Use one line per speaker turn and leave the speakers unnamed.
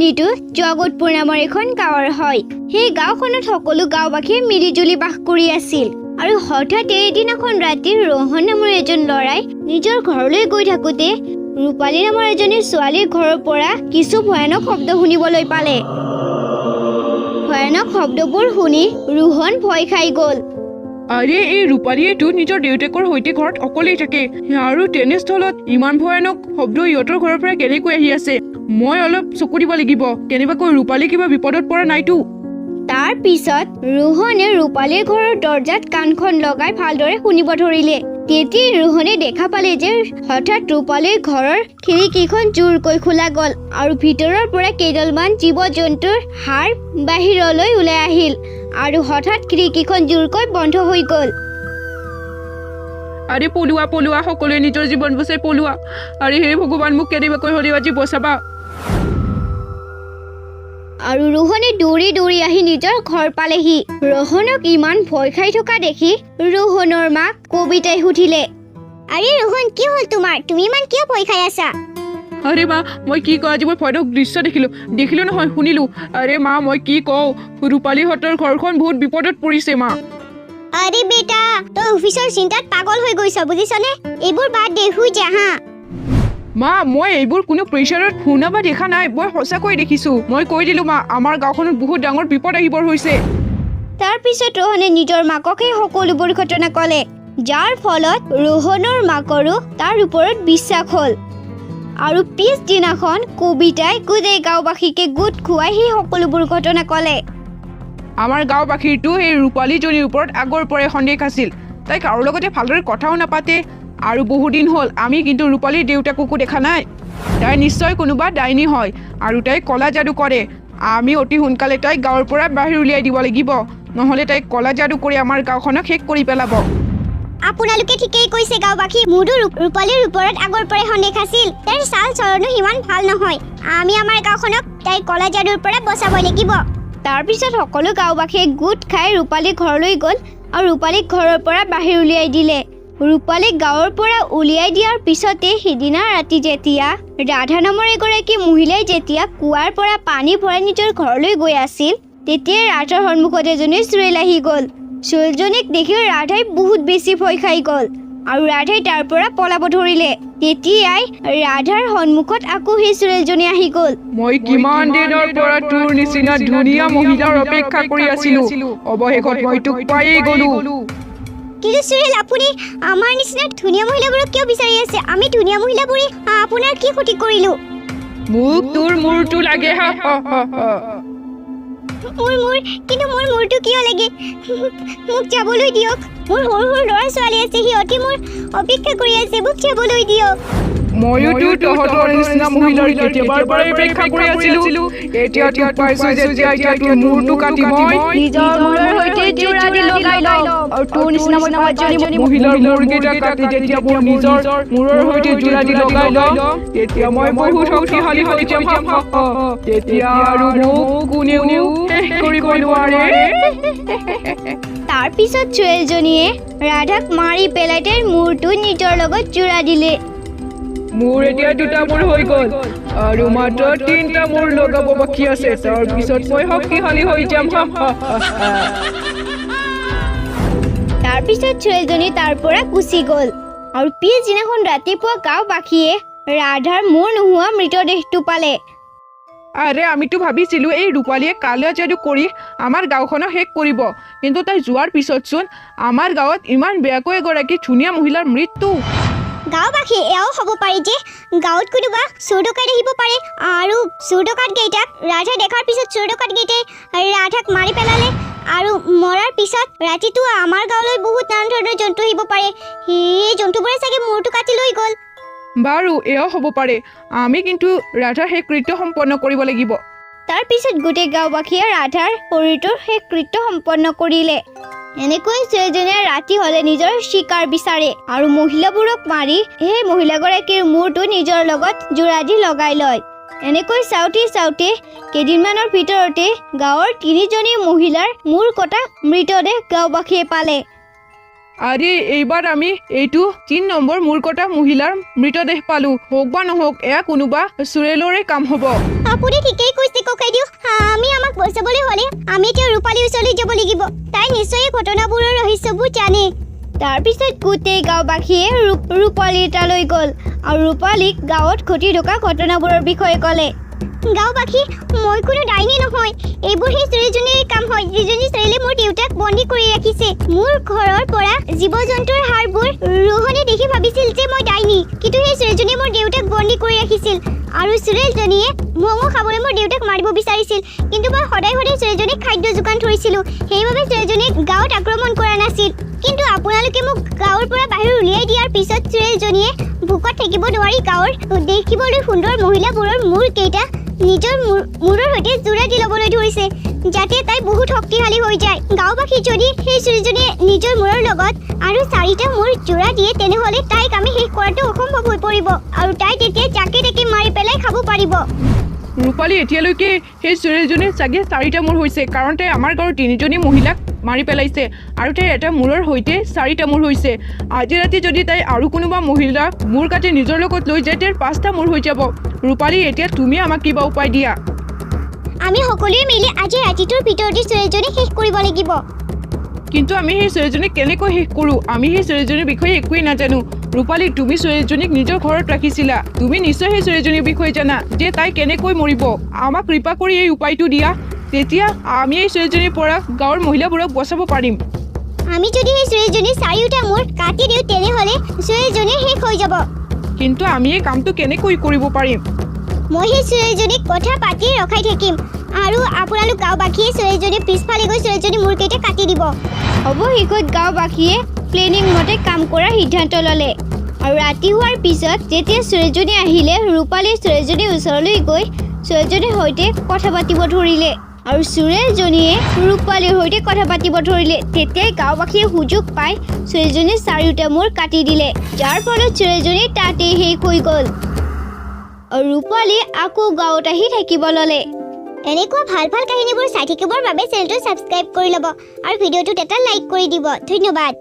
কাহিনীটো জগতপুৰ নামৰ এখন গাঁৱৰ হয়। সেই গাঁওখনত সকলো গাঁওবাসীয়ে মিলিজুলি বাস কৰি আছিল আৰু হঠাৎ এদিনাখন ৰাতি ৰোহন নামৰ এজন ল'ৰাই নিজৰ ঘৰলৈ গৈ থাকোঁতে ৰূপালী নামৰ এজনী ছোৱালীৰ ঘৰৰ পৰা কিছু ভয়ানক শব্দ শুনিবলৈ পালে। ভয়ানক শব্দবোৰ শুনি ৰোহন ভয় খাই গ'ল।
আৰে, এই ৰূপালীয়েতো নিজৰ দেউতাকৰ সৈতে ঘৰত অকলেই থাকে আৰু তেনেস্থলত ইমান ভয়ানক শব্দ ইহঁতৰ ঘৰৰ পৰা কেনেকৈ আহি আছে? মই অলপ চকু দিব লাগিব, কেনেবাকৈ ৰূপালী কিবা বিপদত পৰা নাইতো।
তাৰ পিছত ৰোহনে ৰূপালীৰ ঘৰৰ দৰ্জাত কাণখন লগাই ভালদৰে শুনিব ধৰিলে। তেতিয়া ৰোহনে দেখা পালে যে হঠাৎ ৰূপালীৰ ঘৰৰ খিৰিকীখন জোৰকৈ খোলা গ'ল আৰু ভিতৰৰ পৰা কেইডালমান জীৱ জন্তুৰ হাড় বাহিৰলৈ ওলাই আহিল আৰু হঠাৎ খিৰিকীখন জোৰকৈ বন্ধ হৈ গ'ল।
আৰে, পলোৱা, পলোৱা, সকলোৱে নিজৰ জীৱন বচাই পলোৱা। আৰে হে ভগৱান, মোক কেনেবাকৈ হ'লেও আজি বচাবা।
আৰু ৰোহনে দৌৰি দৌৰি আহি নিজৰ ঘৰ পালেহি। ৰোহনক ইমান ভয় খাই থকা দেখি ৰোহনৰ মাক কবিতাই সুধিলে,
আৰে ৰোহন, কি হ'ল তোমাৰ? তুমি ইমান কিয় ভয় খাই আছা?
আৰে মা, মই কি কওঁ, আজি মই ভয়ানক দৃশ্য দেখিলোঁ। দেখিলোঁ নহয়, শুনিলোঁ। আৰে মা, মই কি কওঁ, ৰূপালীহঁতৰ ঘৰখন বহুত বিপদত পৰিছে মা।
আৰে বেটা, তই অফিচৰ চিন্তাত পাগল হৈ গৈছ, বুজিছনে? এইবোৰ বাদ দে, শুই যা হা।
মা, মই এইবোৰ কোনো প্ৰেছাৰত শুনা বা দেখা নাই, মই সঁচাকৈ দেখিছোঁ। মই কৈ দিলোঁ মা, আমাৰ গাঁওখনত বহুত ডাঙৰ বিপদ আহিবৰ হৈছে।
তাৰ পিছত ৰোহনে নিজৰ মাকক সেই সকলোবোৰ ঘটনা ক'লে, যাৰ ফলত ৰোহনৰ মাকৰো তাৰ ওপৰত বিশ্বাস হ'ল। আৰু পিছদিনাখন কবিতাই গোটেই গাঁওবাসীকে গোট খুৱাই সেই সকলোবোৰ ঘটনা ক'লে।
আমাৰ গাঁওবাসীৰতো সেই ৰূপালীজনীৰ ওপৰত আগৰ পৰাই সন্দেহ আছিল। তাই কাৰো লগতে ভালদৰে কথাও নাপাতে আৰু বহুদিন হ'ল আমি কিন্তু ৰূপালীৰ দেউতাককো দেখা নাই। তাই নিশ্চয় কোনোবা ডাইনী হয় আৰু তাই কলা যাদু কৰে। আমি অতি সোনকালে তাইক গাঁৱৰ পৰা বাহিৰ উলিয়াই দিব লাগিব, নহ'লে তাইক কলা যাদু কৰি আমাৰ গাঁওখনক শেষ কৰি পেলাব।
আপোনালোকে ঠিকেই কৈছে গাঁওবাসী, মোৰো ৰূপালীৰ ওপৰত আগৰ পৰাই সন্দেহ আছিল। তাইৰ চাল চলনো সিমান ভাল নহয়। আমি আমাৰ গাঁওখনক তাইৰ কলা যাদুৰ পৰা বচাব লাগিব।
তাৰপিছত সকলো গাঁওবাসীয়ে গোট খাই ৰূপালীৰ ঘৰলৈ গ'ল আৰু ৰূপালীক ঘৰৰ পৰা বাহিৰ উলিয়াই দিলে। ৰূপালীক গাঁৱৰ পৰা উলিয়াই দিয়াৰ পিছতে সিদিনা ৰাতি যেতিয়া ৰাধা নামৰ এগৰাকী মহিলাই যেতিয়া কুঁৱাৰ পৰা পানী ভৰাই নিজৰ ঘৰলৈ গৈ আছিল, তেতিয়াই ৰাধাৰ সন্মুখত এজনী চুৰেল আহি গ'ল। চুৰেলজনীক দেখি ৰাধাই বহুত বেছি ভয় খাই গ'ল আৰু ৰাধাই তাৰ পৰা পলাব ধৰিলে। তেতিয়াই ৰাধাৰ সন্মুখত আকৌ সেই চুৰেলজনী আহি গ'ল।
মই কিমান দিনৰ পৰা তোৰ নিচিনা ধুনীয়া মহিলাৰ অপেক্ষা কৰি আছিলো। অৱশেষত মই তোক পায়েই গ'লো।
কিন্তু চুৰেল, আপুনি আমাৰ নিচিনা ধুনীয়া মহিলাবোৰক কিয় বিচাৰি আছে? আমি ধুনীয়া মহিলাবোৰে আপোনাৰ কি ক্ষতি কৰিলো?
মোক তোৰ মূৰটো লাগে, হা হা হা হা।
মোৰ মূৰ? কিন্তু মোৰ মূৰটো কিয় লাগে? মোক যাবলৈ দিয়ক। মোৰ সৰু সৰু ল'ৰা ছোৱালী আছে, সিহঁতে মোৰ অপেক্ষা কৰি আছে। মোক যাবলৈ দিয়ক।
ময়োতো তহঁতৰ নিচিনা মহিলাৰ কেতিয়াবাৰ পৰাই অপেক্ষা কৰি আছিলো। এতিয়া তোক পাইছো যেতিয়া এতিয়া তোৰ মূৰটো কাটি মই
নিজৰ মূৰৰ সৈতে জোৰা দি লগাই লম আৰু তোৰ নিচিনা মই পাঁচজনী
মহিলাৰ মূৰকেইটা কাটি যেতিয়া মোৰ নিজৰ মূৰৰ সৈতে জোৰা দি লগাই ল'ম, তেতিয়া মই বহুত শক্তিশালী হৈ যাম। হা, হা, হা। তেতিয়া আৰু মোক কোনেও শেষ কৰিব নোৱাৰে।
তাৰপিছত চুৰেলজনীয়ে ৰাধাক মাৰি পেলাই তাইৰ মূৰটো নিজৰ লগত জোৰা দিলে।
মোৰ এতিয়া দুটা মূৰ হৈ গ'ল আৰু মাত্ৰ তিনিটা মূৰ লগাব বাকী আছে। তাৰপিছত মই শক্তিশালী হৈ যাম, হা, হা, হা, হা।
তাৰপিছত চুৰেলজনী তাৰ পৰা গুচি গ'ল আৰু পিছদিনাখন ৰাতিপুৱা গাঁওবাসীয়ে ৰাধাৰ মূৰ নোহোৱা মৃতদেহটো পালে।
আৰে, আমিতো ভাবিছিলো এই ৰূপালীয়ে কালা যাদু কৰি আমাৰ গাঁওখনক শেষ কৰিব, কিন্তু তাই যোৱাৰ পিছতচোন আমাৰ গাঁৱত ইমান বেয়াকৈ এগৰাকী ধুনীয়া মহিলাৰ মৃত্যু।
গাঁওবাসী, এয়াও হ'ব পাৰে যে গাঁৱত কোনোবা চোৰ ডকাইত আহিব পাৰে আৰু চোৰ ডকাইত কেইটাক ৰাধা দেখাৰ পিছত চোৰ ডকাইত কেইটাই ৰাধাক মাৰি পেলালে আৰু মৰাৰ পিছত ৰাতিটো আমাৰ গাঁৱলৈ বহুত নানা ধৰণৰ জন্তু আহিব পাৰে। সেই জন্তুবোৰে চাগে মূৰটো কাটি লৈ গ'ল।
বাৰু, এয়াও হ'ব পাৰে। আমি কিন্তু ৰাধাৰ শেষ কৃত্য সম্পন্ন কৰিব লাগিব।
তাৰপিছত গোটেই গাঁওবাসীয়ে ৰাধাৰ শৰীৰটোৰ শেষকৃত্য সম্পন্ন কৰিলে। এনেকৈ ছোৱালীজনীয়ে ৰাতি হ'লে নিজৰ চিকাৰ বিচাৰে আৰু মহিলাবোৰক মাৰি সেই মহিলাগৰাকীৰ মূৰটো নিজৰ লগত জোৰা দি লগাই লয়। এনেকৈ চাওঁতে চাওঁতে কেইদিনমানৰ ভিতৰতে গাঁৱৰ তিনিজনী মহিলাৰ মূৰ কটা মৃতদেহ গাঁওবাসীয়ে পালে।
আৰে এইবাৰ আমি এইটো 3 নম্বৰ মূৰ কটা মহিলাৰ মৃতদেহ পালো। হওক বা নহওক, এয়া কোনোবা চুৰেলৰে কাম হ'ব।
আপুনি ঠিকেই কৈছে ককাইদেউ। আমি আমাক বচাবলৈ হ'লে আমি এতিয়া ৰূপালীৰ ওচৰলৈ যাব লাগিব। তাই নিশ্চয় এই ঘটনাবোৰৰ ৰহস্যবোৰ জানে।
তাৰপিছত গোটেই গাঁওবাসীয়ে ৰূপালীৰ তালৈ গ'ল আৰু ৰূপালীক গাঁৱত ঘটি থকা ঘটনাবোৰৰ বিষয়ে ক'লে।
গাঁওবাসী, মই কোনো ডাইনী নহয়। এইবোৰ সেই চুৰেলজনীৰ কাম হয়, যিজনী চুৰেলে মোৰ দেউতাক বন্দী কৰি ৰাখিছে। মোৰ ঘৰৰ পৰা জীৱ জন্তুৰ হাড়বোৰ ৰোহনে দেখি ভাবিছিল যে মই ডাইনী, কিন্তু সেই চুৰেলজনীয়ে মোৰ দেউতাক বন্দী কৰি ৰাখিছিল আৰু চুৰেলজনীয়ে মঙহ খাবলৈ মোৰ দেউতাক মাৰিব বিচাৰিছিল। কিন্তু মই সদায় সদায় চুৰেলজনীক খাদ্য যোগান ধৰিছিলোঁ, সেইবাবে চুৰেলজনীয়ে গাঁৱত আক্ৰমণ কৰা নাছিল। কিন্তু আপোনালোকে মোক গাঁৱৰ পৰা বাহিৰ উলিয়াই দিয়াৰ পিছত চুৰেলজনীয়ে ভোকত থাকিব নোৱাৰি গাঁৱৰ দেখিবলৈ সুন্দৰ মহিলাবোৰৰ মূৰকেইটা নিজৰ মূৰৰ সৈতে জোৰা দি ল'বলৈ ধৰিছে, যাতে তাই বহুত শক্তিশালী হৈ যায়। গাঁওবাসী, যদি সেই চুৰিজনীয়ে নিজৰ মূৰৰ লগত আৰু 4টা মূৰ জোৰা দিয়ে, তেনেহ'লে তাইক আমি শেষ কৰাটো অসম্ভৱ হৈ পৰিব আৰু তাই তেতিয়া যাকে তাকে মাৰি পেলাই খাব পাৰিব।
ৰূপালী, এতিয়ালৈকে সেই চুৰেলজনীৰ চাগে 4টা মূৰ হৈছে, কাৰণ তাই আমাৰ গাঁৱৰ 3জনী মহিলাক মাৰি পেলাইছে আৰু তাইৰ এটা মূৰৰ সৈতে 4টা মূৰ হৈছে। আজি ৰাতি যদি তাই আৰু কোনোবা মহিলা মূৰ কাটি নিজৰ লগত লৈ যায়, তাইৰ 5টা মূৰ হৈ যাব। ৰূপালী, এতিয়া তুমি আমাক কিবা উপায় দিয়া।
আমি সকলোৱে মিলি আজি ৰাতিটোৰ ভিতৰতে চুৰেলজনী শেষ কৰিব লাগিব।
কিন্তু আমি সেই চুৰেলজনীক কেনেকৈ শেষ কৰোঁ? আমি সেই চুৰেলজনীৰ বিষয়ে একোৱেই নাজানো। ৰূপালী, তুমি চুৰেলজনীক নিজৰ ঘৰত ৰাখিছিলা, তুমি নিশ্চয় সেই চুৰেলজনীৰ বিষয়ে জানা যে তাই কেনেকৈ মৰিব। আমাক কৃপা কৰি এই উপায়টো দিয়া, তেতিয়া আমি এই চুৰেলজনীৰ পৰা গাঁৱৰ মহিলাবোৰক বচাব পাৰিম।
আমি যদি সেই চুৰেলজনীৰ 4টা মূৰ কাটি দিওঁ, তেনেহ'লে চুৰেলজনী শেষ হৈ যাব।
কিন্তু আমি এই কামটো কেনেকৈ কৰিব পাৰিম?
মই সেই চুৰেলজনীক কথা পাতি ৰখাই থাকিম আৰু আপোনালোক গাঁওবাসীয়ে চুৰেলজনীৰ পিছফালে গৈ চুৰেলজনীৰ মূৰকেইটা কাটি দিব।
অৱশেষত গাঁওবাসীয়ে প্লেনিং মতে কাম কৰাৰ সিদ্ধান্ত ল'লে। আৰু ৰাতি হোৱাৰ পিছত যেতিয়া চুৰেলজনী আহিলে, ৰূপালী চুৰেলজনীৰ ওচৰলৈ গৈ চুৰেলজনীৰ সৈতে কথা পাতিব ধৰিলে আৰু চুৰেলজনীয়ে ৰূপালীৰ সৈতে কথা পাতিব ধৰিলে। তেতিয়াই গাঁওবাসীয়ে সুযোগ পাই চুৰেলজনীৰ 4টা মূৰ কাটি দিলে, যাৰ ফলত চুৰেলজনী তাতেই শেষ হৈ গ'ল। আৰু ৰূপালী আকৌ গাঁৱত আহি থাকিব ল'লে।
এনেকুৱা ভাল ভাল কাহিনীবোৰ চাই থাকিবৰ বাবে চেনেলটো ছাবস্ক্ৰাইব কৰি ল'ব আৰু ভিডিঅ'টোত এটা লাইক কৰি দিব। ধন্যবাদ।